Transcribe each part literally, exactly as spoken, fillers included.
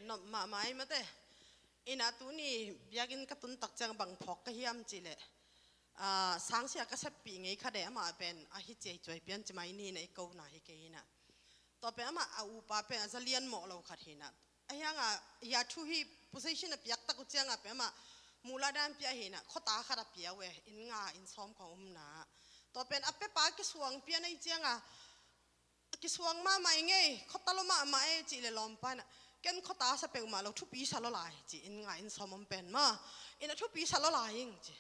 Nop mahmah ei mate. Ina tuni biakinn ka tun tak ciang bang phawk ka hiam cih leh, ah, sangsia ka seppih ngei khat e, amah pen a hi ciaicuai pian ci mai ni na i ko na hi kei ina. Tua pen amah a upa pen a zalian mawh lo khat hi ina. A hianga, hia thu hi position a piak tak uh cianga pen amah muhlah dan pia hi ina, khuata khat a pia uh e, inn nga inn sawm khawng umna. Tua pen a pepa kisuang pian ei cianga, kisuang mahmah i ngei, khuata lo mahmah e cih le lawmpa ina, ken khuata sa peuhmah lo, thupi sa lo lai ci, inn nga inn sawm om pen maw, ina thupi sa lo lai ing ci.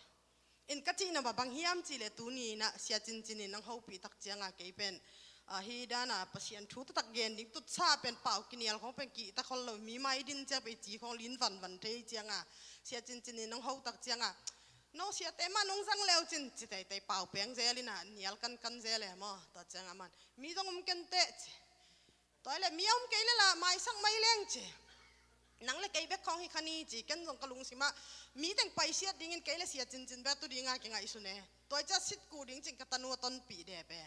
In ka cihna bang hiam cih le tuni ina Sia Cincin in nang hopih tak cianga kei pen, ah, hi dana Pasian thu taktak gen ding tutsa pen pau kinial khawng pen kihta khol lo, mi mai din ciang pen i ci khawng lin vanvan thei cianga Sia Cincin in nang ho tak cianga, no siate mah nong zang leu cin ci teitei pau peng zel ina nial kankan zel e maw, tua cianga man mi zong om kenteh ci. Tua le mi a om kei le la maisak mai leng ci. Nang le kei bek khawng hi kha ni ci, ken zong ka lungsimah mi teng paisiat dingin kei le Sia Cincin bek tu dinga kingaihsun e. Tua cia sitku ding cin ka tanu a tonpih dep e.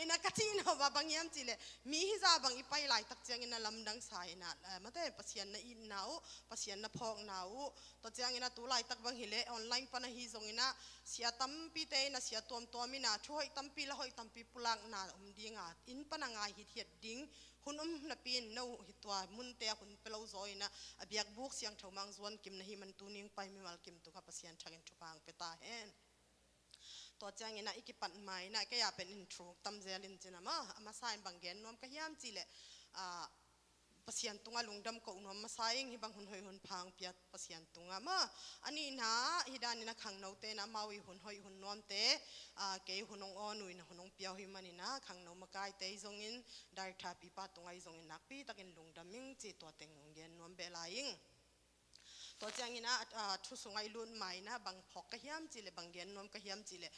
Ina ka cihna bang hiam cih le mi hi za bang i pai laitak ciangin a lamdang sa ina, eh, mate Pasian na itna uh, Pasian na phawkna uh. Tua ciangin a tu laitak bang hi le online pana hi zongina sia tampi te ina sia tuamtuam ina thu hoih tampi la hoih tampi pulakna um dinga inn pana ngai hithiat ding hun um napi in no hi tua munte a hun pe lo zaw ina a biakbuk siangtho mang zuan kim na hi man tuning pai mimal kim tunga Pasian thakin thupha ang pe ta hen. Tua ciangina i kipat maina kei a pen in thuk tam zel in cina maw, a masa in bang gen nuam ka hiam cih le, ah, Pasian tunga lungdam ko nuam masa ing, hi bang hun hoih hun pha ang piat Pasian tunga maw. A nihna hi danina khangnote na amau i hun hoih hun nuamte, ah, kei hun ong awn uh ina hun ong piau hi manina khangno makaite i zongin, director pipa tunga i zongin nakpi takin lungdam ing ci tua teng ong gen nuam beh lai ing. Tua ciangina, ah, thu sunga i lut maina bang phawk ka hiam cih le bang gen nuam ka hiam cih le,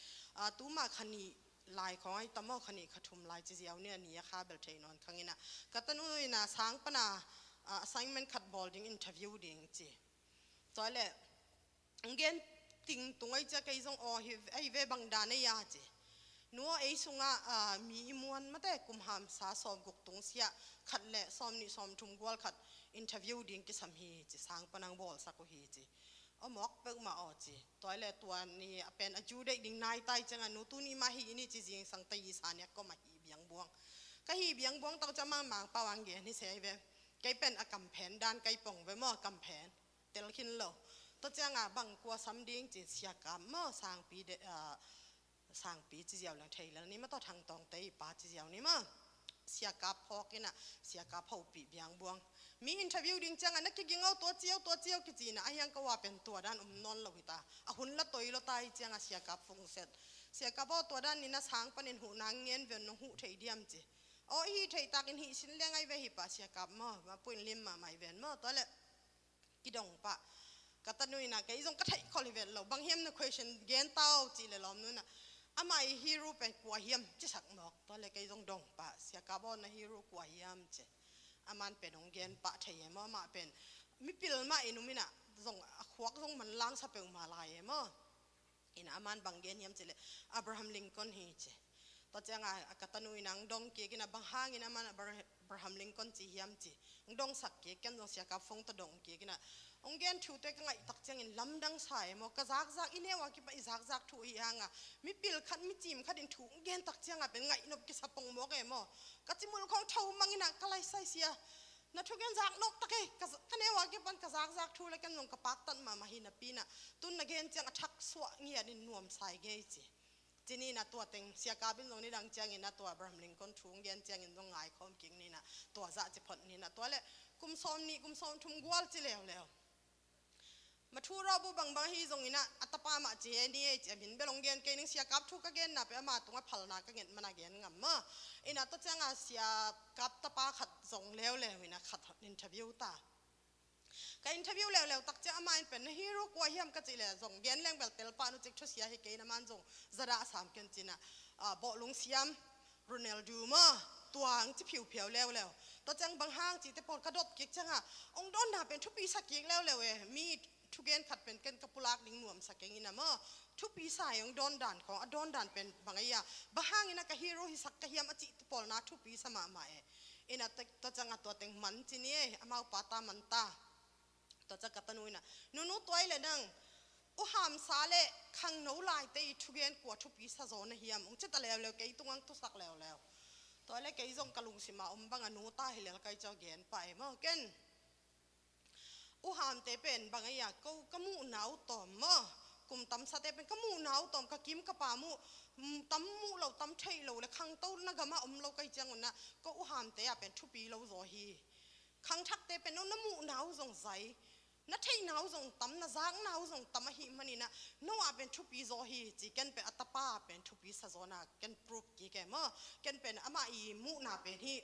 ah, tuma kha nih lai khawng ai ta maw, kha nih kha thum lai ci ziau ni a ni a kha bel thei nawn khangina ka tanu ina sang pana, ah, assignment khat bawl ding interview ding ci. Tua le ong gen ting tung ai cia kei zong aw hi ai ve bang dan ei a ci. Nua ei sunga, ah, mi i muan mate kum hamsa sawm guk tung sia khat le sawm nih sawm thum gual khat interview ding kisam hi ci, sang panang bawlsak uh hi ci. Aw mawk peuhmah aw ci. Tua le tua ni a pen a ju deih ding nai tai cianga nu tuni mah hi ini ci zingsang ta i sa nek kawm a hi biangbuang. Ka hi biangbuang tau cia mang mang pau ang gen hi se ai ve. Kei pen a kamphen dan kai pong ve maw, kamphen tel khin lo. Tua cianga bang kua sam ding ci siakap maw, sangpi de, ah, sangpi ci ziau leng thei lel ni maw, tua thangtawngte i pa ci ziau ni maw. Siakap phawk ina siakap hopih biangbuang. Mi interview ding cianga na kiging aw tua ciau tua ciau kici ina a hiang ka wa pen tua dan um nawn lo hita. A hun la toi lo ta hi cianga siakap fungset. Siakap aw tua dan nina sang panin huh nang ngen ven nong huh thei diam ci. Aw i hi thei takin hi sin leng ai ve hi pa siakap maw, ma puin lim mahmah i ven maw, tua le kidong pah. Ka tanu ina kei zong ka theih khol hi vet lo. Bang hiam na question gen tau cih le lawm nuna. Amah i hero pen kua hiam ci sak mawk. Tua le kei zong dong pah. Siakap aw na hero kua hiam ci. Aman pen ong gen pah thei e maw, amah pen mipil mah in um ina zong a khuak zong manlang sa peuhmah lai e maw. Ina aman bang gen hiam cih le Abraham Lincoln hi ci. Tua cianga a ka tanu ina ang dong kik ina bang hangin aman Abra-, Abraham Lincoln ci hiam ci. Ang dongsak kik ken zong siakap fong ta dong kik ina. Ong gen thute ka ngaih tak ciangin lamdang sa e maw, ka zakzak i neu a kipa i zakzak thu hi hanga. Mipil khat micim khat in thu ong gen tak cianga pen ngaih nop kisa pong mawk e maw. Ka cimul khong tho mang ina ka lai sai sia. Na thugen zak nawk tak e, ka, ka neu a kipan ka zakzak thu le ken zong ka paktat mahmah hi napi ina. Tun na gen ciang a thak suah ngiat in nuamsa i ngei ci. Cini ina tua teng siakap in zong nidang ciangin a tua Abraham Lincoln thu ong gen ciangin zong ngaikhawm kik ni ina. Tua zah ci phot ni ina. Tua le kum sawm nih, kum sawm thum gual ci leuleu. Ma thu rawh bu bangbang hi zong ina a tapa mah ci he ni ei ci a min bel ong gen kei ning siakap thu ka genna pe ama tunga phalna ka nget mana gen ngam maw. Ina tua cianga siakap tapa khat zong leuleu ina khat interview ta. Ka interview leuleu tak ciang ama in pen na hero kua hiam ka cih le zong gen leng bel tel pah nu cik thusia hi kei na man zong zadah sam ken cina, ah, bawhlung siam Ronaldo maw, tuang ci phiuphiau leuleu. Tua ciang bang hang cihte pawl ka dot kik cianga ong dawnna pen thupi sa kik leuleu e. Mi thugen khat pen ken ka pulak ding nuamsa keng ina maw. Thupi sa e ong dawndan khawng, a dawndan pen bang ei a. Bang hangina ka hero hisak ka hiam a cihte pawl na thupi sa mahmah e. Ina tua cianga tua teng man cini e, amau pa ta man ta. Tua ciang ka tanu in ah, "Nunu, tua ahih leh nang u Hamsa le khangno laite i thugen kua thupi sa zaw na hiam?" hong ci ta leuleu, kei tungah hong tusak leuleu. Tua leh kei zong ka lungsim ah om bang a nu ta hi lel ka hi ciang gen pah e maw. Ken u Hamte pen bang a hia, ko ka muhna uh tawm maw, kum tamsate pen ka muhna uh tawm, ka kim ka pam uh, mm, tam muh lo, tam theih lo le khangtona gam ah om lo ka hi ciang un ah, ko u Hamte ah pen thupi lo zaw hi. Khangthakte pen no na muhna uh zong zai, na theihna uh zong tam, na zakna uh zong tam ahih manin ah, no ah pen thupi zaw hi ci. Ken pen a tapa ah pen thupi sa zaw na ken proof kik e maw. Ken pen amah i muhna pen hi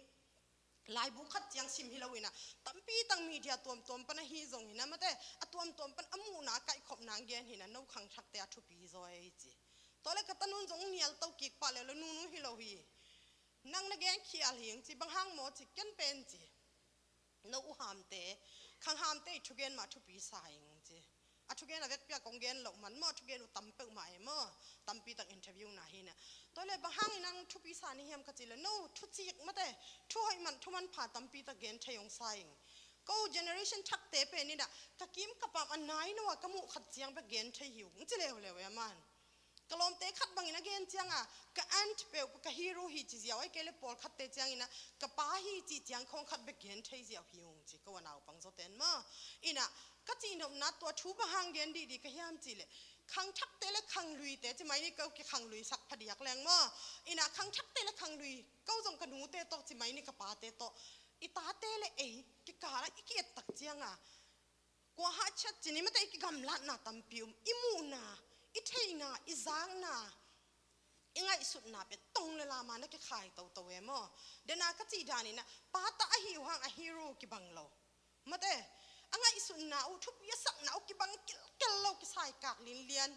laibu khat ciang sim hi lo in ah, tampi tak media tuamtuam pan ahi zong hi na, mate, a tuamtuam pan a muhna a kaihkhopna hong gen hi na, no khangthakte ah thupi zaw hi ci. Tua leh ka tanu in zong nial to kik pah leuleu, "Nunu, hi lo hi. Nang na gen khial hi," hong ci. "Bang hang maw?" ci. "Ken pen," ci, "no u Hamte, khang Hamte i thugen mah thupi sa ing," hong ci. A thugen a vekpi a kong gen loh man maw, a thugen uh tam peuhmah e maw, tampi tak interview na hi na. Tua leh, "Bang hangin nang thupi sa na hiam?" ka cih leh, "No thucik, mate, thu hoih man, thu manpha tampi tak gen thei hong sa ing. Ko generation thakte pen in ah ka kim ka pam a nai lo a ka muh khat ciang bek gen thei hi ung," hong ci leuleu e aman. Ka lawmte khat bangin a gen ciang a, ka aunt peuh ka hero hi ci ziau, ahih kei leh pawlkhatte ciangin ah ka pa hi cih ciang khawng khat bek gen thei ziau hi ung ci, ko a naupang zawte in maw. In ah ka cihnopna, tua thu bang hang gen dihdih ka hiam cih leh, khangthakte le khangluite ci mai ni, ko kikhangluisak phadiak leng maw. In ah khangthakte le khanglui, ko zong ka nute tawh ci mai ni, ka pate tawh, i tate le ei kikal ah i ki-et tak ciang a, kua hahchiat ci ni, mate, i kigamlatna tampi om, i muhna, i theihna, i zakna, i ngaihsutna pen tong le lam ah na kikhai toto e maw. Dena ka cih dan in ah, pa ta ahih uh hang a hero kibang lo, mate, a ngaihsutna uh, thupi a sakna uh kibang kilkel lo, kisaikak linlian.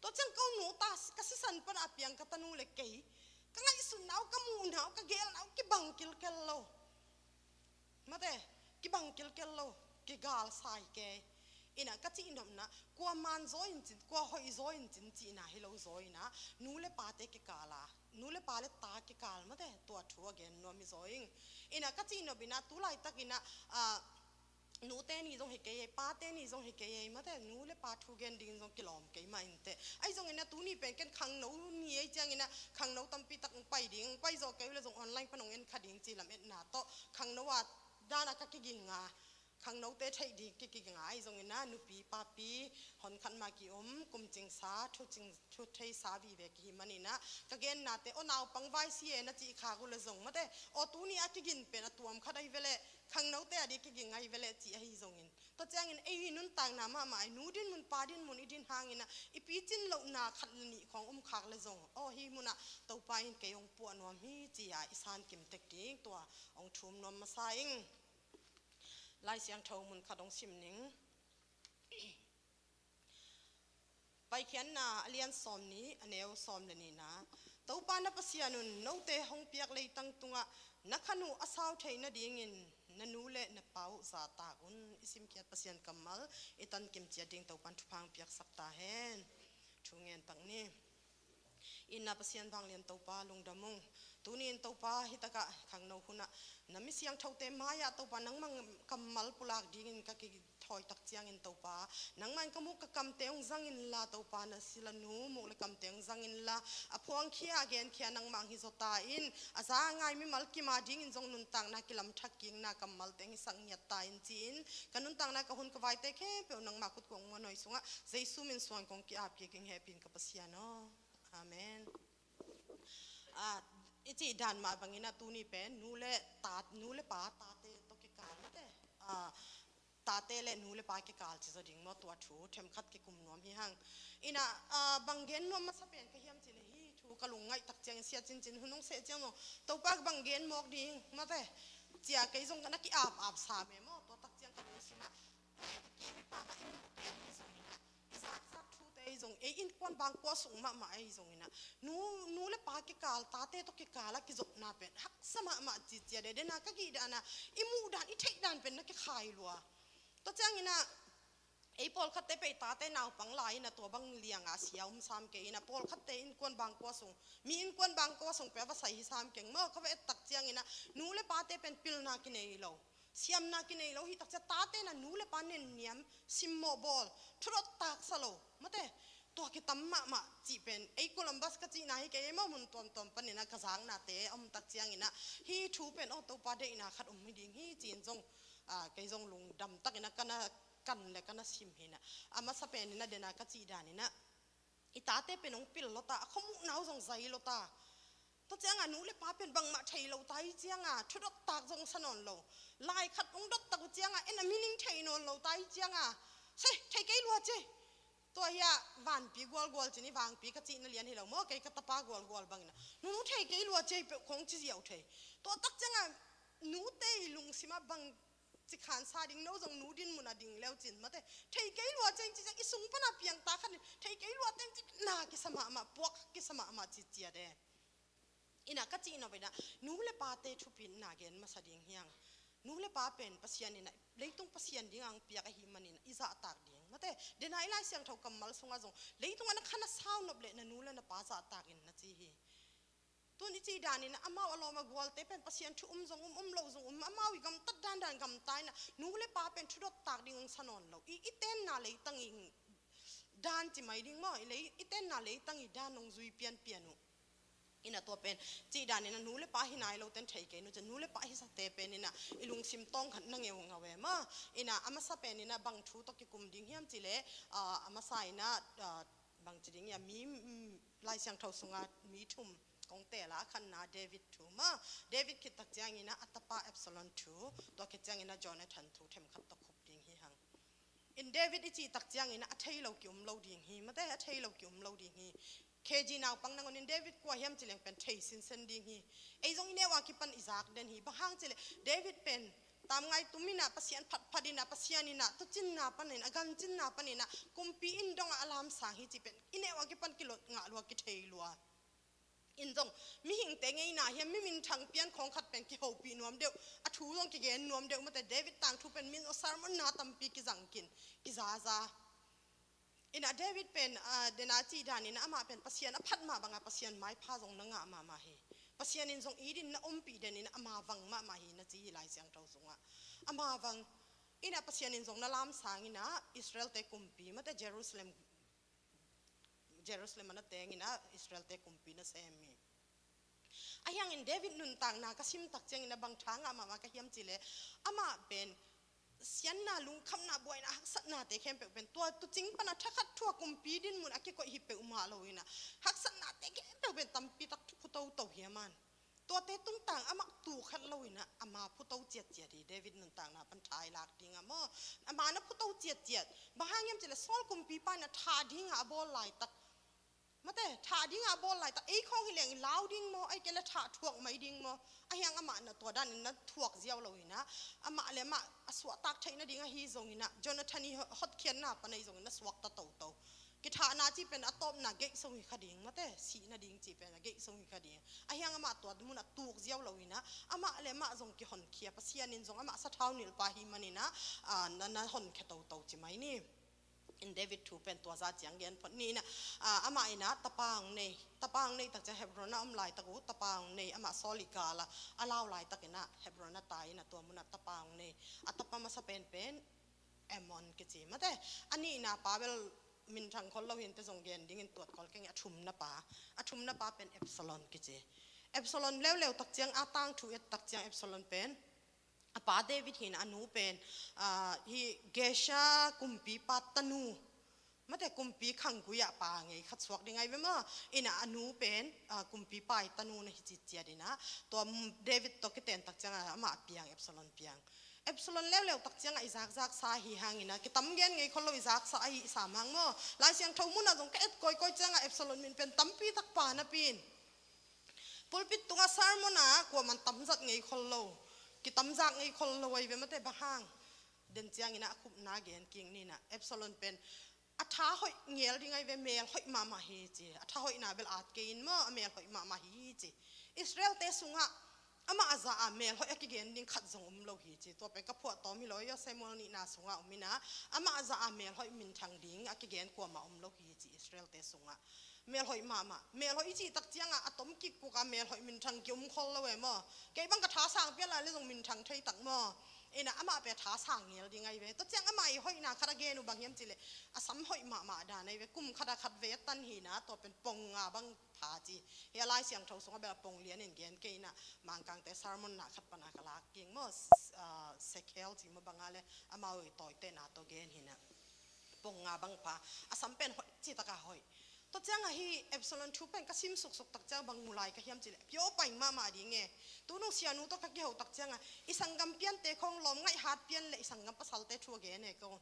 Tua ciang ko nu ta, ka sisan pan a piang ka tanu le kei, ka ngaihsutna uh, ka muhna uh, ka geelna uh kibang kilkel lo, mate, kibang kilkel lo, kigal sai kei. In ah ka cihnopna, kua man zaw in cin, kua hoih zaw in cin cihna hi lo zaw in ah, nu le pate kikal a, nu le pa le ta kikal, mate, tua thu a gen nuam hi zaw ing. In ah ka cihnop in ah, tu laitak in ah, ah, nute ni zong hi kei ei, pate ni zong hi kei ei, mate, nu le pa thu gen ding zong kilawm kei mah inteh. Ahi zongin ah tuni pen ken khangno ni ei ciangin ah khangno tampi tak hong pai ding, hong pai zawh kei uh leh zong online pan hong en kha ding ci lametna tawh khangno a dan a ka kiging a, khangnote theih ding kiging a, ahi zongin ah nupi papi honkhat mah ki-om, kum cingsa, thu cing, thu theisa vive kihi manin ah, ka gennate, "Aw, naupang vai si e," na cih khak uh leh zong, mate, "Aw, tuni a kigin pen a tuam khat ahi ve leh, khangnote a ding kiging ahi ve leh," ci ahi zongin. Tua ciangin ei nuntakna mahmah, ei nu dinmun, pa dinmun i din hangin ah, i picin lohna khat le nih khawng om khak leh zong, "Aw, hih mun ah Topa in kei hong puah nuam hi," ci a i sankim tek ding, tua hong thum nuam masa ing. Lai Siangtho mun khat hong sim ning. Paikhiatna a lian sawmnih, a neu sawm le nihna. "Topa na Pasian un note hong piak leitang tungah na khan uh a sau theih nadingin na nu le na pa uh zahtak un." I simkhiat Pasian kammal i tankim ciat ding Topan thupha hong piaksak ta hen. Thu ngen tak ni. Itna Pasian vanglian Topa, lungdam ung. Tuni in Topa, hi takah khangno hunah na mi siangthote mai-ah Topa, nangmah kammal pulak dingin ka kithawi tak ciangin Topa, nangmah in ka muk ka kamte hong zang inla Topa, na sila nu muk le kamte hong zang inla, a phuangkhia a genkhia nangmah hong hi zaw ta in, a za a ngai mimal kim a dingin zong nuntakna kilamthak kikna kammalte hong hisak ngiat ta in ci-in, ka nuntakna ka hun ka vaite khempeuh nangmah khut kuang muanhuai sungah Jesu min suang kong ki-ap kik ing, hehpih in ka Pasian aw. Amen. Ah, i cih dan mah bangin ah tuni pen nu le ta, nu le pa, tate tawh kikal, mate, ah, tate le nu le pa kikal ci zaw ding maw, tua thu themkhat kikum nuam hi hang. Inah, ah, bang gen nuam masa pen ka hiam cih leh, hih thu ka lungngaih tak ciangin, sia cincin hun hong seh ciang zong, Topa, bang gen mawk ding, mate, ci-a kei zong ka na ki-ap ap sam e maw, tua tak ciang ka lungsim ah i zaksak thute ahi zong, ei innkuan bangkua sung mahmah ahi zongin ah, nu, nu le pa kikal, tate tawh kikal ah kizopna pen haksa mahmah ci, ci-a denden a ka gih dan ah, i muh dan, i theih dan pen na kikhai lua. Tua ciangin ah, ei pawlkhatte pen i tate naupang lai-in ah tua bang liang a sia um sam kei in ah, pawlkhatte innkuan bangkua sung, mi innkuan bangkua sung pen a va sai hi sam keng maw, ka va et tak ciangin ah, nu le pate pen pilna kinei lo. Siamna kinei lo hi takcia, tate na nu le pa nenniam, simmawh bawl, thudot taksa lo, mate, tua kitam mahmah cih pen, ei Columbus ka cihna hi kei, ei maw mun tuamtuam panin a ka zaknate a om tak ciangin ah, hih thu pen, aw, Topa deihna khat om hi ding hi ci-in zong, ah, kei zong lungdam takin ah ka na kan le ka na sim hi-in ah. A masa penin ah, den a ka cih danin ah, i tate pen hong pil lo ta, a khuamuhna uh zong zai lo ta. Tua ciangah nu le pa pen bangmah thei lo ta hi ciangah, thudot tak zong sa nawn lo. Lai khat hong dot tak uh ciangah, en a meaning thei nawn lo ta hi ciangah, se, thei kei lua ci. Tua hi-ah vanpi gualgual ci-in, i vangpi ka cihna lian hi lo maw, kei ka tapa gualgual bangin ah, nunu, thei kei lua ci, peuh khong ci ziau thei. Tua tak ciangah nute i lungsimah bang ci khansa ding, no zong nu din mun a ding leu cin, mate, thei kei lua ci-in ci ciang, i sung pana piang ta khat in, thei kei lua teng ci, na kisa mahmah, puak kisa mahmah ci ciat e. In ah ka cih nop in ah, nu le pate thupitna gen masa ding hi hang. Nu le pa pen Pasian in ah, leitung Pasian ding a hong piak ahih manin ah, i zahtak ding, mate, den a i Lai Siangtho kammal sungah zong, leitung a na khan a sau nop leh na nu le na pa zahtak in na ci hi. Tun i cih danin ah, amau a lawm a gualte pen Pasian thu um zong um, um lo zong um, amau i gamtat dandan gamta in ah, nu le pa pen thudot tak ding hong sa nawn lo. I, i tenna leitang i dan ci mai ding maw, i lei, i tenna leitang i dan hong zui pianpian uh. In ah tua pen cih danin ah, nu le pa hi nai lo ten thei kei nu ci, nu le pa hi sate pen in ah, i lungsim tawng khat na ngeungau e maw. In ah a masa pen in ah bang thu tawh kikum ding hiam cih leh, ah, a masa in ah, ah, bang ci ding hiam, mi, mm, Lai Siangtho sungah mi thum kong teel a, a khatna David thu maw. David khit tak ciangin ah a tapa Absalom thu, tua khit ciangin ah Jonathan thu themkhat tawh khup ding hi hang. In David i cih tak ciangin ah a thei lo ki-um lo ding hi, mate, a thei lo ki-um lo ding hi. K G naupang nangawn in David kua hiam ci leng pen thei sinsen ding hi. Ei zong i neu a kipan i zak den hi. Bang hang cih leh David pen tamngai tum in ah, Pasian phatphat in ah, Pasian in ah tuucinna panin, a gancinna panin ah, kumpi inn dongah a lamsang hi cih pen i neu a kipan kilot ngah lua, kithei lua. In zong mihingte ngeina hiam, mi minthang pian khawng khat pen kihopih nuam deuh, a thu zong kigen nuam deuh, mate, David tangthu pen min aw, sermon na tampi kizang kin, kizaza. In ah David pen, ah, den a cih danin ah amah pen Pasian a phat mah bangah Pasian maipha zong na ngah mahmah hi. Pasian in zong it in na ompih den in ah ama vang mahmah hi na ci hi Lai Siangtho sungah. Ama vang. In ah Pasian in zong na lamsang in ah Israelte kumpi, mate, Jerusalem, Jerusalem ah na teng in ah Israelte kumpi na sem hi. Ahi hangin David nuntakna ka sim tak ciangin ah bang tha ngah mahmah ka hiam cih leh, amah pen siatna, lungkhamna, buaina, haksatnate khempeuh pen, tua tuucing pana thakhat thu a kumpi dinmun a kikoih hi peuhmah lo in ah, haksatnate khempeuh pen tampi tak thu phu toto hi a man. Tuate tungtang amah tuu khat lo in ah, ama phu to ciatciat hi David nuntakna pan tha i lak dingah maw. Ama na phu to ciatciat. Bang hang hiam cih leh Saul kumpipa in ah thah dingah a bawl laitak, mate, thah dingah a bawl laitak, ei khawng hi leng i lau ding maw, ahih kei leh thah thuak mai ding maw? Ahi hang amah na tua danin na thuak ziau lo in ah, amah le amah a suahtak theih nading ahi zongin ah, Jonathan i hotkhiatna pan ahi zongin na suakta toto. Kithahna cih pen a tawpna geih sung hi kha ding, mate, sih nading cih pen a geih sung hi kha ding. Ahi hang amah tua mun a tuk ziau lo in ah, amah le amah zong kihonkhia, Pasian in zong amah sathau nilhpa hi manin ah, ah, na, na honkhia toto ci mai ni. In David thu pen tua zah ciang gen phot ni in ah, ah, amah in ah tapa hong nei, tapa hong nei tak ciang Hebron ah om laitak uh, tapa hong nei, amah Saul i gal ah a lau laitak in ah Hebron ah tai in ah tua mun ah tapa hong nei. A tapa masa penpen Amnon kici, mate. A nihna pa bel minthang khol lo hi inteh, zong gen dingin tuat khol keng, a thumna pa. A thumna pa pen Absalom kici. Absalom leuleu tak ciang, a tangthu et tak ciang Absalom pen a pa David hi in ah, a nu pen, ah, hih Geshur kumpipa tanu, mate, kumpi khanggui ah pa ngei khat suak ding ahi ve maw. In ah a nu pen, ah, kumpipa i tanu na hi citciat in ah, tua David tawh kiten tak ciang ah amah piang, Absalom piang. Absalom leuleu tak ciang ah i zakzaksa ahi hangin ah, kitam gen ngei khol lo, i zaksa ahi sam hang maw. Lai Siangtho mun ah zong ka et kawikawi ciang ah Absalom min pen tampi tak pha napi in, pulpit tungah sermon ah kuaman tamzat ngei khol lo, kitamzak ngei khol lo ahi ve, mate, bang hang. Den ciangin ah a khupna gen kik ni in ah, Absalom pen a tha hoih ngel ding ahi ve, mel hoih mahmah hi ci. A tha hoihna bel at kei in maw, a mel hoih mahmah hi ci. Israelte sungah amah a zah a mel hoih a kigen ding khat zong om lo hi ci. Tua pen ka phuahtawm hi lo, Samuel nihna sungah om in ah, amah a zah a mel hoih minthang ding a kigen kuamah om lo hi ci, Israelte sungah. Mel hoih mahmah. Mel hoih i cih tak ciang ah a tom kik kuk a mel hoih minthang ki-om khol lo e maw. Kei bang ka tha sang pian lai leh zong minthang thei tak maw. Ina amah pen a tha sang ngel ding ahi ve. Tua ciang amah i hoihna khat a gen uh bang hiam cih leh a sam hoih mahmah dan ahi ve. Kum khat a khat vei a tan hi ina tua pen pong nga bang pha ci. Hih a Lai Siangtho sungah bel a pong lian in gen kei ina Mangkangte sermon na khat pan a ka lak kik maw, s-, ah, sekhel ci maw bang a le amau i tawitehna tawh gen hi ina pong nga bang pha, a sam pen hoih ci taka hoih. Tua ciang a hi Absalom thu pen ka sim suksuk tak ciang bang mu lai ka hiam cih leh pio paing mahmah ding e. Tu nung sianu tawh ka kiho tak ciang a i sanggam piante khong lawm ngaih hat pian leh i sanggam pasalte thu a gen e ko.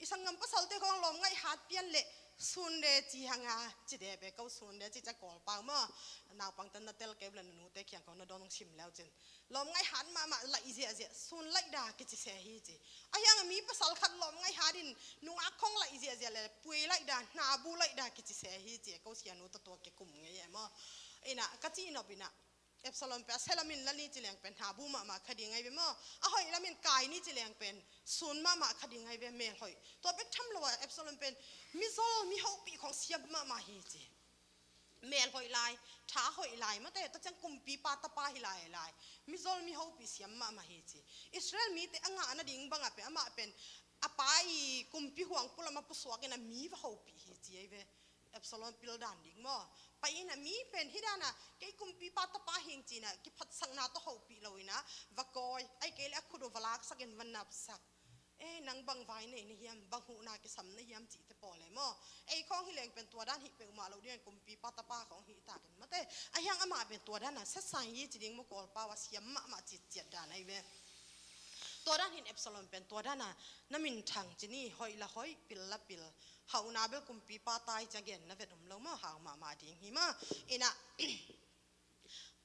I sanggam pasalte khong lawm ngaih hat pian leh sun le ci hang a ci de be ko, sun le ci ca Kawlpau maw. Naupangte na tel kei uh leh na nute kiang khong na dawn hong sim leu cin. Lawm ngaih hat mahmah laih ziahziah, sun laih da kici se hi ci. A hiang a mi pasal khat lawm ngaih hat in nungak khong laih ziahziah le pui laih da, hnabu laih da kici se hi ci. Ko sianu tawh tua kikum ngei e maw. Ina ka ci nop ina Absalom pen a sia lamin la ni ci leng pen hnabu mahmah kha ding ahi ve maw. A hoih lamin kai ni ci leng pen sun mahmah kha ding ahi ve, mel hoih. Tua bek tham lo a Absalom pen mizol mi hopih khong siam mahmah hi ci. Mel hoih lai, tha hoih lai, mate, tua ciang kumpipa tapa hi lai lai. Mizol mi hopih siam mahmah hi ci. Israel mite a ngah nading bangah pen amah pen a pa i kumpi huang pulam a pusuak in a mi va hopih hi ci ahi ve. Absalom pil dan ding maw. Pai in a mi pen hi dan a kei kumpipa tapa hing ci ina kiphatsakna tawh hopih lo ina va kawi. Ai kei le a khut uh va laksak in va napsak. Ei, nang bang vai nei na hiam, bang huhna kisam na hiam cihte pawl e maw. Ei khawng hi leng pen tua dan hih peuhmah lo ding, kumpipa tapa khawng hih takin mate. A hiang amah pen tua dan a setsai hi ci ding maw, Kawlpau a siam mahmah citciat dan ahi ve. Tua dan hin Absalom pen tua dan a na minthang ci ni, hoih la hoih, pil la pil. Hauhna bel kumpipa tai ci a gen na vet om lo maw, hau mahmah ding hi maw. Ina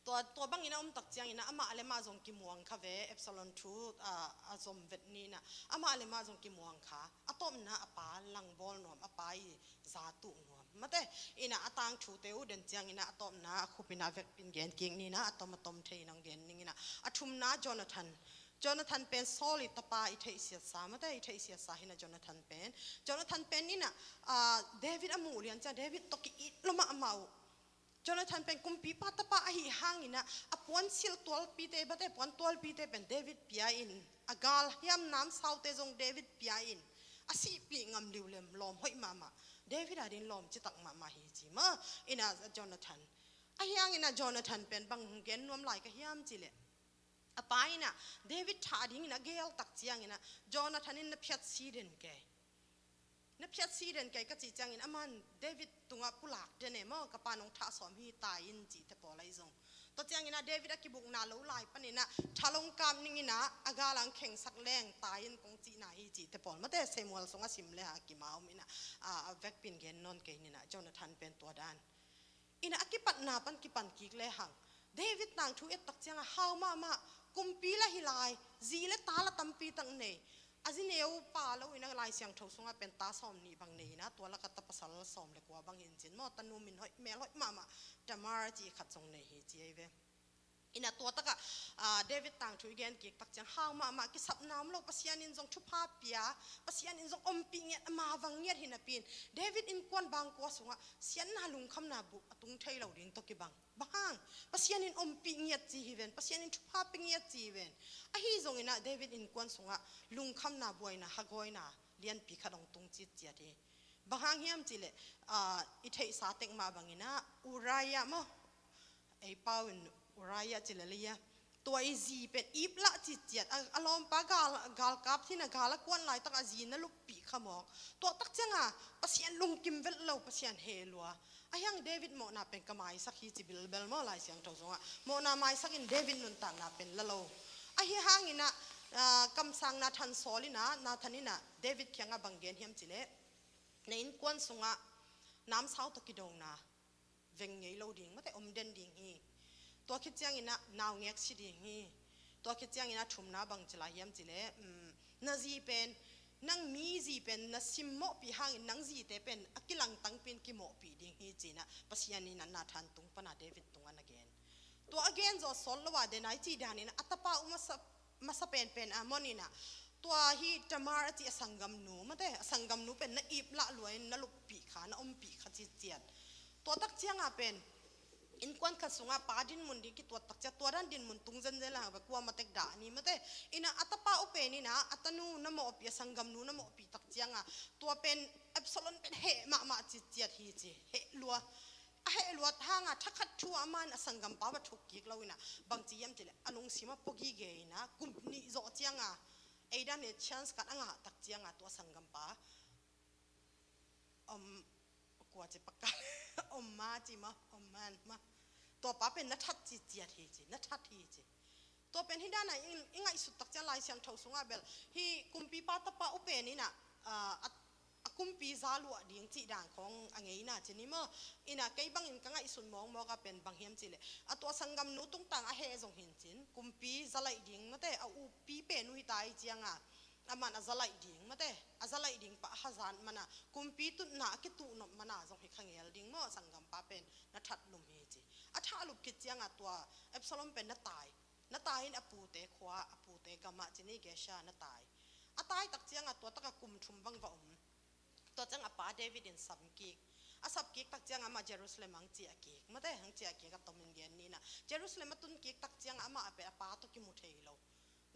Tua, tua bangin a om tak ciangin a amah le mah zong kimuang kha ve, Absalom thu, a, a zom vet ni ina amah le mah zong kimuang kha. A tawpna a pa langbawl nuam, a pa i za tuh nuam. Mate, ina a tangthute uh den ciangin a tawpna a khupin a vekpin gen kik ni ina a tom a tom thei nang gen ning ina. A thumna Jonathan. Jonathan pen Saul i tapa i theihsiatsa, mate, i theihsiatsa hi ina Jonathan pen. Jonathan pen ina, a, David a muh lian ciang David tawh ki-it lo mahmah uh. Jonathan pen kumpipa tapa ahi hangin a, a puansilh tualpite, mate, puan tualpite pen David pia in, a gal hiam namsaute zong David pia in, a sihpih ngam liulem, lawm hoih mahmah. David adin lawm citak mahmah hi ci maw, ina Jonathan. A hiangin a Jonathan pen bang gen nuam lai ka hiam cih leh, a pa ina David thah dingin a geel tak ciangin a Jonathan in na phiatsi den kei. Na phiatsi den kei ka cih ciangin aman David tungah pulak den e maw, ka pa nong thah sawm hi, tai in cihte pawl ahi zong. Tua ciangin a David a kibukna lo lai panin a thalong kap ningin a a gal ang khengsak leng tai in kong cihna hi cihte pawl. Mate, Samuel sungah sim le ha kima om ina, a, a vekpin gen nawn kei ni ina Jonathan pen tua dan. Ina a kipatna pan kipan kik le hang. David tangthu et tak ciangah hau mahmah, kumpi la hi lai, zi le ta la tampi tak nei. A zi neu pa lo ina Lai Siangtho sungah pen ta sawm nih bang nei ina, tua lakah ta pasal sawm le kua bang hi in cin maw, tanu min hoih, mel hoih mahmah, Tamar ci khat zong nei hi ci ahi ve. Ina tua takah, a, David tangthu i gen kik tak ciang hau mahmah, kisapna om lo, Pasian in zong thupha pia, Pasian in zong ompih ngiat, ama vang ngiat hi napi in David innkuan bangkua sungah siatna lungkhamna buh a tung thei lo ding tawh kibang. Bang hang, Pasian in ompih ngiat ci hi ven, Pasian in thupha pia ngiat ci hi ven. Ahi zongin a David innkuan sungah lungkhamna, buaina, hagawina lianpi khat hong tung citciat hi. Bang hang hiam cih leh, a, i theihsa tek mah bangin a Uriah maw, ei pau in Uriah ci le lei a, tua i zi pen iplah citciat, a, a lawmpa gal, galkap hi ina gal a kuan laitak a zi na luppih kha mawk. Tua tak ciangah Pasian lungkim vet lo, Pasian heh lua. A hiang David mawhna pen ka maisak hi ci bilbel maw, Lai Siangtho sungah mawhna maisak in David nuntakna pen la lo. Ahi hangin a, a, kamsang Nathan sawl ina, Nathan ina David kiangah bang gen hiam cih leh, na innkuan sungah namsau tawh kidona veng ngei lo ding, mate, om den ding hi. Tua khit ciangin a naungek si ding hi. Tua khit ciangin a thumna bang ci lai hiam cih leh, um, na zi pen, nang mi zi pen na simmawhpih hangin nang zite pen a kilangtangpi in kimawhpih ding hi ci ina Pasian in a Nathan tung pana David tungah na gen. Tua a gen zawh sawt lo a den a i cih danin a tapa uh masa, masa penpen a mawnin a, tua hi Tamar a cih a sanggamnu, mate, a sanggamnu pen na iplah lua in na luppih kha, na ompih kha citciat. Tua tak ciangah pen innkuan khat sungah pa dinmun ding kituat tak ciang, tua dan dinmun tung zenzen le hang ve, kuamah tek dah ni mate. Ina a tapa uh pen ina a tanu na mawhpi, a sanggamnu na mawhpi tak cianga tua pen Absalom pen heh mahmah ciciat hi ci, heh lua. A heh luat hanga thakhat thu a man a sanggampa va thuk kik lo ina, bangci hiam cih leh a lungsim a pua gige ina kum nih zawh cianga, ei dan le chance khat a ngah tak cianga tua sanggampa om, kua ci pakka, om ma ci ma, om man ma. Tua pa pen na that ciciat hi ci, na that hi ci. Tua pen hi dana i, i ngaihsut tak ciang Lai Siangtho sungah bel hi kumpipa tapa uh pen ina, ah, a, a kumpi za luah ding cih dan khawng a ngeina ci ni maw. Ina kei bangin ka ngaihsut mawkmawk a pen bang hiam cih leh a tua sanggamnu tungtang a heh zong hin cin kumpi za laih ding mate, a upi pen uh hi ta i cianga a man a za laih ding mate, a za laih ding pah a hazat mana kumpi tutna a kituh nop mana zong hi kha ngel ding maw, sanggampa pen na that lum hi ci. A thah lup khit cianga tua Absalom pen na tai. Na tai in a pute khua, a pute gamah ci ni, Gesha na tai. A tai tak cianga tua taka kum thum bang va om. Tua ciang a pa David in sam kik. A sap kik tak ciang amah Jerusalem hang ciah kik mate, hang ciah kik a tomin gen ni ina. Jerusalem a tun kik tak ciang amah a pen a pa tawh kimu thei lo.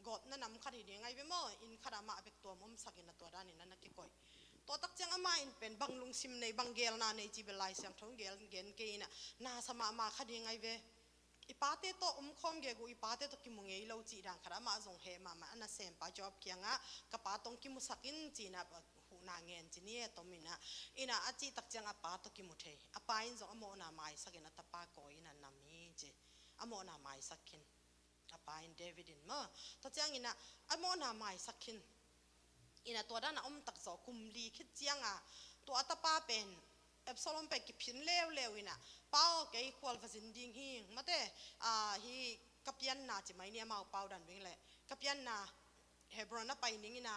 Gawtna nam khat hi ding ai ve maw, inn khat amah bek tuam om sakin a tua danin a na kikoih. Tua tak ciang amah in pen bang lungsim nei, bang gelna nei ci bel Lai Siangtho in gel gen kei ina, na sa mahmah kha ding ai ve. I pate tawh om khawm gegu i pate tawh kimu ngei lo cih dan khat amah zong heh mahmah a nasempa Joab kiangah ka pa tawh hong kimusak in ci ina huhna ngen ci ni e, tom ina. Ina a cih tak ciang a pa tawh kimu thei. A pa in zong a mawhna maisak in a tapa kawi ina nam hi ci. A mawhna maisak khin. A pa in David in maw. Tua ciang ina a mawhna maisak khin. Ina tua dana om tak zawh kum li khit cianga tua a tapa pen Absalom pen kiphin leuleu ina, pa aw, kei khual va zin ding hi mate, ah, hi ka pianna ci mai ni, amau pau dan bing le ka pianna Hebron a pai ning ina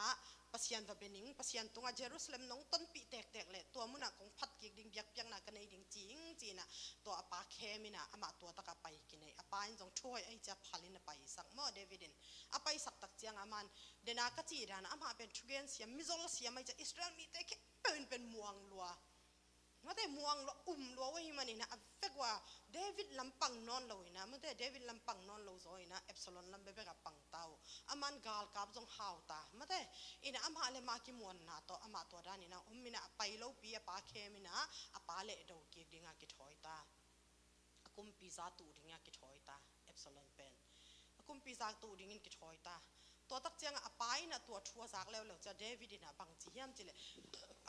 Pasian va be ning, Pasian tungah Jerusalem nong tonpih tektek le tua munah kong phat kik ding biakpiakna ka nei ding cing ci ina tua a pa khem ina amah tua takah pai kinei. A pa in zong thuhoih ahi cia phal in a paisak maw David in. A paisak tak cianga man dena ka cih dana amah pen thugen siam, mizol siam ahi cia Israel mite khempeuh in pen muang lua. Mate muang lua, um lua uh ahi manin a vek ua David lam pang nawn lo ina, mate David lam pang nawn lo zaw ina Absalom lam bebek a pang ta uh. Aman galkap zong hau ta, mate ina amah le mah kimuanna tawh amah tua dan ina um ina a pai lopi a pa khem ina a pa leh do kik dinga kithawi ta. A kumpi za tuh dingin a kithawi ta, Absalom pen. A kumpi za tuh dingin kithawi ta. Tua tak cianga a pa ina tua thu a zak leuleu cia David ina bang ci hiam cih leh,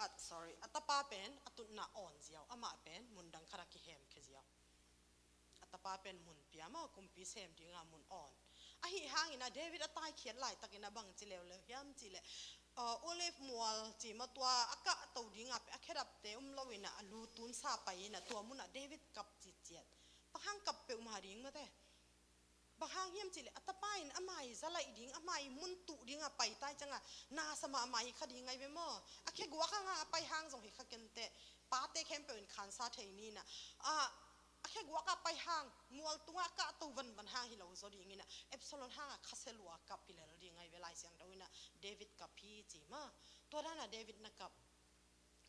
ah, sorry, a tapa pen a tutna awn ziau, amah pen mundang khat a kihem khia ziau. A tapa pen mun pia maw, kumpi sem dinga mun awn. Ahi hangina David a taikhiat laitakina bang ci leuleu hiam cih leh, ah, Olive mual ci maw tua a kahto dinga pen a khedapte um lo ina a lu tunsa pai ina tua munah David kap ciciat. Bang hang kap peuhmah ding mate. Bang hang hiam cih leh a tapa in amah i za laih ding, amah i mun tuh dinga pai tai cianga nasa mahmah hi kha ding ai ve maw. A kheguak hanga a pai hang zong hi kha kenteh. Pate khempeuh in khansa thei ni ina. Ah, a kheguak a pai hang, mual tungah kahto vanvan hang hi lo zaw ding ina Absalom hanga khasia lua kap hi lel ding ai ve, Lai Siangtho ina David kap hi ci maw. Tua dana David na kap.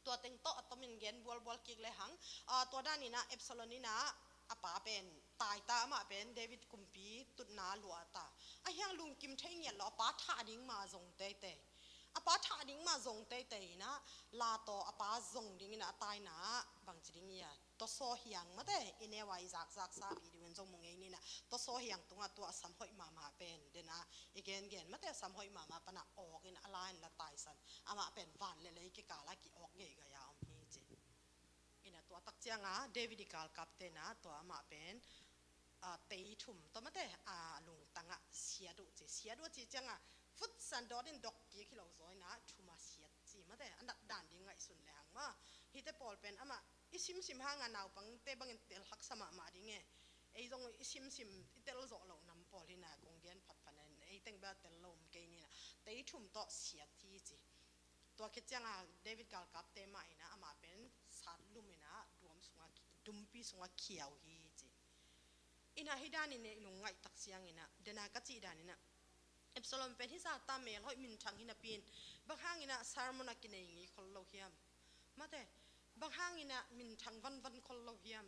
Tua teng tawh a tomin gen bualbual kik le hang, ah, tua dan ina Absalom ina a pa pen tai ta, amah pen David kumpi tutna luah ta. Ahi hang lungkim thei ngiat lo, a pa thah ding ma zong teitei. A pa thah ding ma zong teitei ina la tawh a pa zong ding ina a taina bang ci ding ia. Tawsaw hiang mate, i neu a i zakzak sa pi ding un zong mu ngei ni ina. Tawsaw hiang tungah tua a sam hoih mahmah pen dena i gengen mate, a sam hoih mahmah pana awk in a la in la taisan. Amah pen van le lei kikala ki awk geigai a om hi ci. Ina tua tak cianga David i galkapte na tua amah pen, ah, tei thum tawh mate, ah, lungtangah siat uh ci. Siat uh a ci cianga futsan dawt in dok kik hi lo zaw ina thuma siat ci mate, a nat dan ding ngaihsun le hang ma. Hite pawl pen amah i simsim hanga naupangte bangin tel haksa mahmah ding e. Ei zong i simsim i tel zawh loh nam pawl hina kong gen phatphat in ei teng bel tel lo om kei nina. Tei thum tawh siat hi ci. Tua khit cianga David galkapte mah ina amah pen sat lum ina duam sunga, dumpi sunga khiau hi ci. Ina hi dan ina i lungngaih tak siang ina dena ka cih dan ina Absalom pen hi zata mel hoih minthang hi napi in bang hang ina sermon a kinei ngei khol lo hiam? Mate, bang hang ina minthang vanvan khol lo hiam?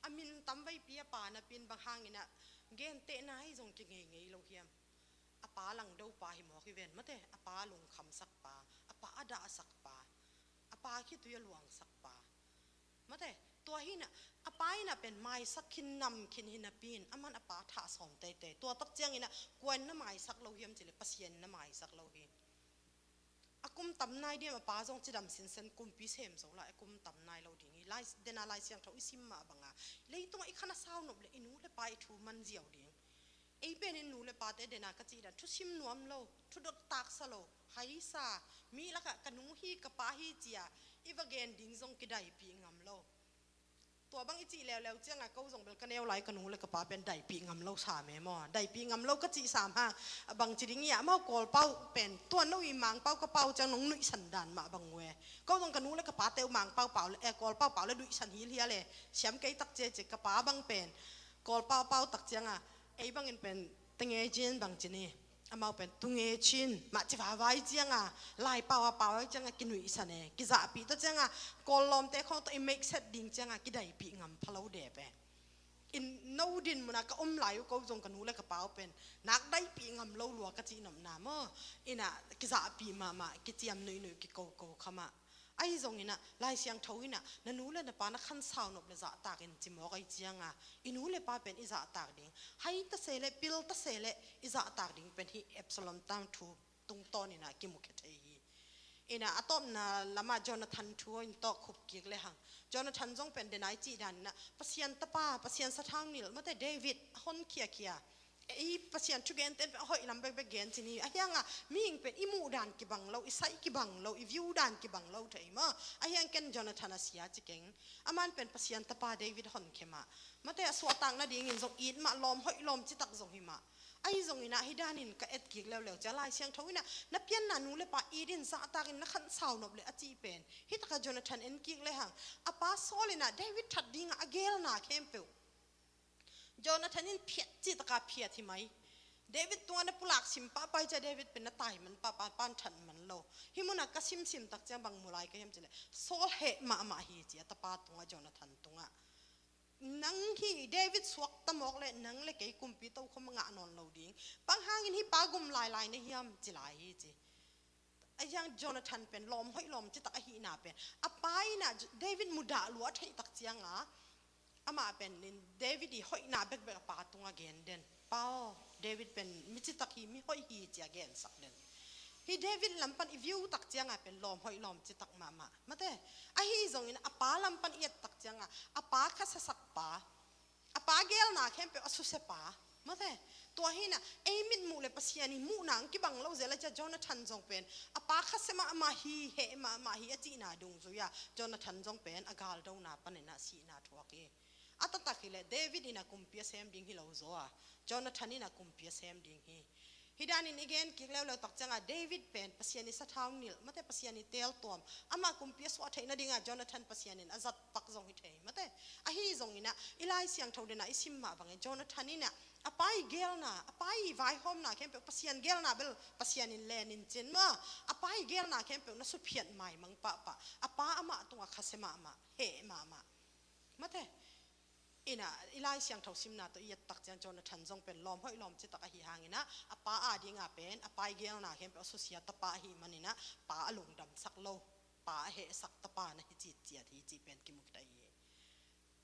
A min tam veipi a pa napi-in bang hangin ah gentehna hi zong kingeingei lo hiam? A pa langdo pa hi mawk hi ven, mate, a pa lungkhamsak pa, a pa a dahsak pa, a pa khitui a luangsak pa. Mate, tua hi in ah, a pa in ah pen maisak khin nam khin hi napi-in, aman a pa thah sawm teitei. Tua tak ciangin ah kua in na maisak lo hiam cih leh Pasian in na maisak lo hi. A kum tam nai diam, a pa zong cidam sinsen kumpi sem zo lai, a kum tam nai lo ding hi. Lai, dena Lai Siangtho i sim mah banga, leitungah i khan a sau nop leh i nu le pa i thu man ziau ding. Ei pen in nu le pate dena ka cih dan, thusim nuam lo, thudot taksa lo, haisa, mi lakah ka nu hi, ka pa hi ci-a i va gen ding zong kidaipih ngam lo. Tua bang i cih leuleu cianga ko zong bel ka neu lai ka nu le ka pa pen daipih ngam lo sam e maw? Daipih ngam lo ka cih sam hang, bang ci ding hiam, amau Kawlpau pen, tua no i Mangpau ka pau ciang nong nuihsan dan mah bang uh e. Ko zong ka nu le ka pate uh Mangpau pau le, eh, Kawlpau pau le nuihsan hilhial e. Siam kei tak cia ci, ka pa bang pen Kawlpau pau tak cianga, ei bangin pen tenge cin bang ci ni. Amau pen tunge cin mah ci vavai cianga, lai pau a pau cianga kinuihsan e, kizahpih tawh cianga, Kawl lawmte khawng tawh i meikset ding cianga kidaipih ngam pha lo dep e. In no din muna ka om lai uh ko zong ka nu le ka pa uh pen nak daipih ngam lo lua ka cih nopna maw? Ina kizahpih mahmah, kiciam nuihnuih, kikoko kha mah. Ahi zongin ah, Lai Siangtho in ah, na nu le na pa na khan sau nop le zahtak in ci mawk ahi cianga, i nu le pa pen i zahtak ding, hai ta se le, pil ta se le, i zahtak ding pen hi Absalom tangthu tungtawn in ah kimukhia thei hi. In ah, a tawpna lamah Jonathan thu in tawk khup kik le hang. Jonathan zong pen dena i cih dan in ah, Pasian tapa, Pasian sathau nilh, mate, David honkhiakhia. Ei Pasian thugente pen a hoih lam bekbek gen ci ni. Ahi hanga mihing pen i muh dan kibang lo, i saih kibang lo, i view dan kibang lo thei maw? Ahi hang ken Jonathan a sia ci keng. Aman pen Pasian tapa David honkhia mah. Mate, a suahtak nadingin zong it mah, lawm hoih lawm citak zong hi mah. Ahi zongin ah, hi danin ka et kik leuleu cia, Lai Siangtho in ah, na pianna nu le pa it in, zahtak in, na khan sau nop le a cih pen hi taka Jonathan en kik le hang. A pa Saul in ah David that dingah a gelna khempeuh Jonathan in phiat cih taka phiat hi mai. David tungah na pulak sim pahpah hi cia, David pen na tai man pahpah, pan that man lo. Hih munah ka simsim tak ciang bang mu lai ka hiam cih leh, Saul heh mahmah hi cia, tapa tungah, Jonathan tungah. Nang hi David suakta mawk leh nang le kei kumpi tokhom a ngah nawn lo ding. Bang hangin hih pa gum lailai na hiam ci lai hi ci. Ahi hang Jonathan pen lawm hoih lawm citak ahihna pen, a pa in ah David mudah lua a theih tak cianga, amah pen in David i hoihna bekbek a pa tungah gen den. Pa aw, David pen mi citak hi, mi hoih hi cia gensak den. Hi David lam pan i view tak cianga pen lawm hoih lawm citak mahmah. Mate, ahi zongin a pa lam pan i et tak cianga, a pa khasiasak pa, a pa gelna khempeuh a susia pa. Mate, tua hi in ah, ei mitmuh le Pasian i muhna ang kibang lo zel a cia, Jonathan zong pen a pa khasia mahmah hi, heh mahmah hi a cihna dungzui-a Jonathan zong pen a galdona panin ah sihna thuak hi. A taktak hi leh David in ah kumpi a sem ding hi lo zaw a, Jonathan in ah kumpi a sem ding hi. Hi danin i gen kik leuleu tak cianga, David pen Pasian i sathau nilh, mate, Pasian i teeltuam, amah kumpi a suah theih nadinga Jonathan Pasian in a zat pak zong hi thei, mate. Ahi zongin ah, i Lai Siangtho dena i sim mah bangin, Jonathan in ah a pa i gelna, a pa i vaihawmna khempeuh, Pasian gelna bel Pasian in len in cin maw, a pa i gelna khempeuh na suphiat maimang pahpah, a pa amah tungah khasia mahmah, heh mahmah. Mate, in ah, i Lai Siangtho simna tawh i et tak ciang Jonathan zong pen lawm hoih lawm citak ahi hangin ah, a pa adinga pen a pa i gelna khempeuh a susia tapa ahih manin ah, pa a lungdamsak lo, pa a hehsak tapa na hi citciat hi cih pen kimu kei thei hi.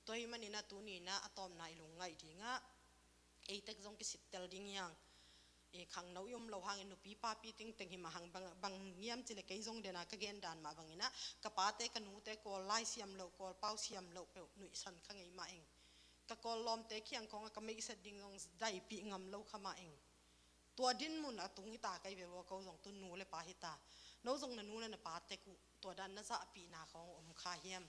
Tua ahih manin ah tuni in ah a tawpna i lungngaih dingah, ei tek zong kisittel ding hi hang. I khangno i om lo hangin, nupi papi tengteng hi mah hang, bang, bang hiam cih leh kei zong dena ka gen dan mah bangin ah, ka pate ka nute Kawl lai siam loh, Kawl pau siam loh peuh nuihsan kha ngei mah ing. Ka Kawl lawmte kiang khawngah ka meihset ding zong daipih ngam lo kha mah ing. Tua dinmun a tung hi ta ka hi ve ua, ko zong tu nu le pa hi ta. No zong na nu le na pa tek uh tua dan na zahpihna khawng uh om kha hiam?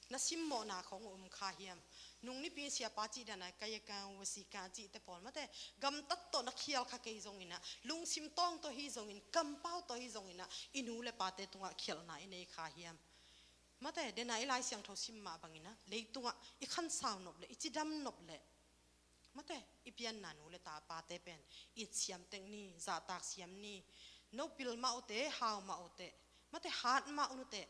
Na simmawhna khawng uh om kha hiam? Nung nipi siapa cih dan a, ka ya ka wasi ka cihte pawl, mate, gamtat tawh na khial kha kei zongin ah, lungsim tawng tawh hi zongin, kampau tawh hi zongin ah, i nu le pate tungah khialhna i nei kha hiam? Mate, dena i Lai Siangtho sim mah bangin ah, leitungah i khansau nop leh, i cidam nop leh, mate, i pianna nu le ta pate pen it siam tek ni, zahtak siam ni. No pil mah uh teh, hau mah uh teh, mate, hat mah uh teh,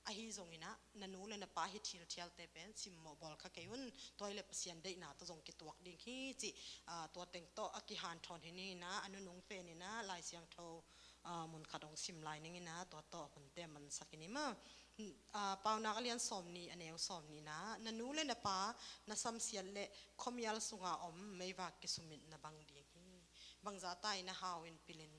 Ahi zongin ah na nu le na pa hi thilthialte pen simmawh bawl kha kei un. Tua hi leh Pasian deihna tawh zong kituak ding hi cih, ah, tua teng tawh a kihanthawn hi ni in ah, a nunung pen in ah Lai Siangtho, ah, mun khat hong sim lai ning in ah, tua tawh hunte mansak i ni maw. Ah, Paunak a lian sawmnih, a neu sawmnih in ah, na nu le na pa na samsiat leh khuamial sunga om meivak kisumit na bang ding hi. Bangzah ta in ah hau in pil in,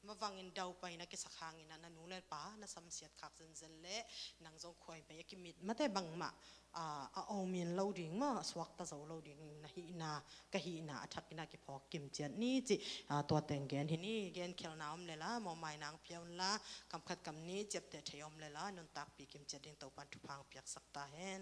mavang in daupai na kisak hangin ah na nu le pa na samsiat khak zenzen leh nang zong khuaimei a kimit mate bangmah, ah, a om in lo ding maw, a suakta zo lo ding na hihna, ka hihna a thak in ah kiphawk kimciat ni cih, ah, tua teng gen hi ni. Genkhialhna om leh la mawhmaina hong pia un la, kam khat kam nih ciapteh theih om leh la nuntakpih kimciat ding Topa'n thupha hong piaksak ta hen.